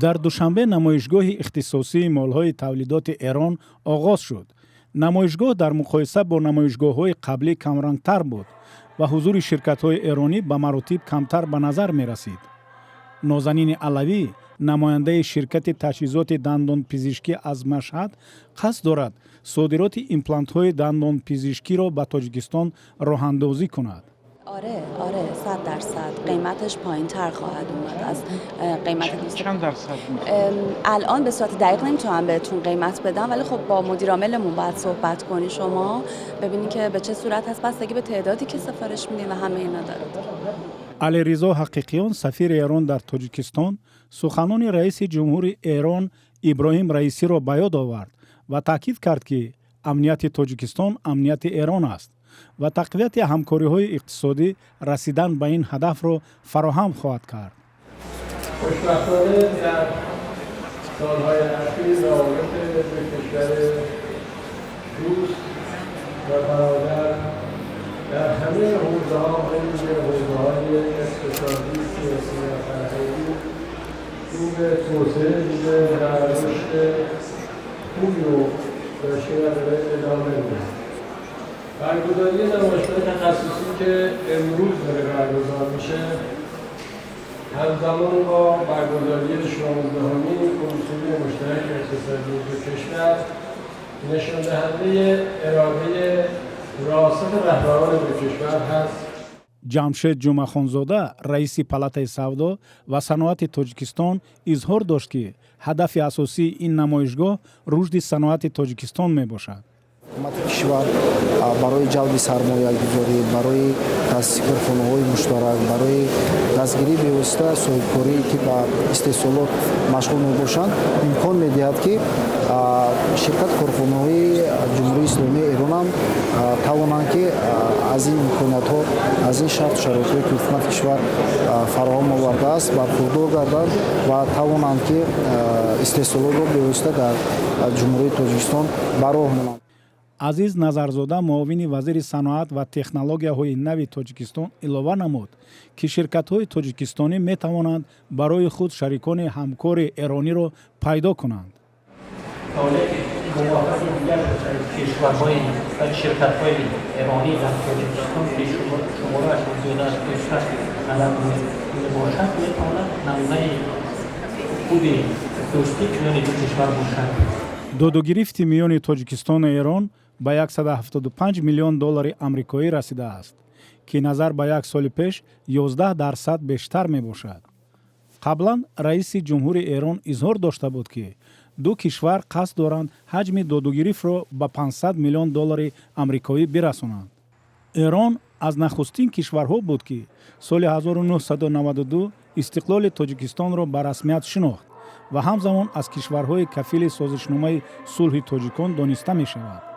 Дар Душанбе намоишгоҳи ихтисосии молҳои тавлидоти Эрон оғоз шуд. Намоишгоҳ дар муқоиса бо намоишгоҳҳои қаблӣ камрангтар буд ва ҳузури ширкатҳои эронӣ ба маротиб камтар ба назар мерасид. Нозанини Алавӣ, намояндаи ширкати таҷҳизоти дандонпизишкӣ аз Машҳад, қасд дорад содироти имплантҳои дандонпизишкиро ба Тоҷикистон роҳандозӣ кунад. آره، 100% قیمتش پایین تر خواهد اومد از قیمت دوست. چند درصد؟ الان به صورت دقیق نمیتونم بهتون قیمت بدم، ولی خب با مدیر عاملمون باید صحبت کنی شما، ببینی که به چه صورت هست. بستگی به تعدادی که سفارش میدین و همه اینا داره. Алиризо Ҳақиқиён, сафири Эрон дар Тоҷикистон, суханони раиси ҷумҳури Эрон Иброҳим Раисиро ба ёд овард ва таъкид кард, ки амнияти Тоҷикистон амнияти Эрон аст ва тақвияти ҳамкориҳои иқтисодӣ расидан ба ин ҳадафро фароҳам хоҳад кард. خوشبختانه در سالهای اخیر روابط دو کشور دوست و برادر در همه حوزه‌ها، به ویژه حوزه‌های اقتصادی، سیاسی و فرهنگی، رو به توسعه دیده و رشد خوبی رو داشته و داره ادامه میده. برگزاری نمایشگاه تخصصی که امروز داره برگزار میشه، همزمان با برگزاری 16مین کمیسیون مشترک اقتصادی دو کشور، نشان دهنده اراده راسخ رهبران دو کشور هست. Ҷамшед Ҷумъахонзода, раиси палатаи савдо ва саноати Тоҷикистон, изҳор дошт, ки ҳадафи асосии ин намоишгоҳ рушди саноати Тоҷикистон мебошад. Ҳукумати кишвар барои ҷалби сармоягузорӣ, барои таъсиси корхонаҳои муштарак, барои дастгирии бевосита соҳибкорие, ки ба истеҳсолот машғул мебошанд, имкон медиҳад, ки ширкат корхонаҳои Ҷумҳурии Исломии Эронам тавонанд, ки аз ин имкониятҳо, аз ин шарту шароитҳое, ки ҳукумати кишвар фароҳам овардааст, бархурдор гарданд ва тавонанд, ки истеҳсолотро бевосита дар Ҷумҳурии Тоҷикистон ба роҳ монанд. Азиз Назарзода, муовини вазири саноат ва технологияҳои нави Тоҷикистон, илова намуд, ки ширкатҳои тоҷикистонӣ метавонанд барои худ шарикони ҳамкори эрониро пайдо кунанд. Фаъолияти мувофиқи дигар кишварҳои ва ширкатҳои эронӣ дар Тоҷикистон, ки шумораашон зиёда аз 500 адад мебошад, метавонад намунаи хуби дӯстӣ миёни ду кишвар бошад. Додугирифти миёни Тоҷикистону Эрон ба 175 миллион доллари амрикоӣ расидааст, ки назар ба як соли пеш 11% бештар мебошад. Қаблан раиси ҷумҳури Эрон изҳор дошта буд, ки ду кишвар қасд доранд ҳаҷми додугирифтро ба 500 миллион доллари амрикоӣ бирасонанд. Эрон аз нахустин кишварҳо буд, ки соли 1992 истиқлоли Тоҷикистонро ба расмият шинохт ва ҳамзамон аз кишварҳои кафили созишномаи сулҳи тоҷикон дониста мешавад.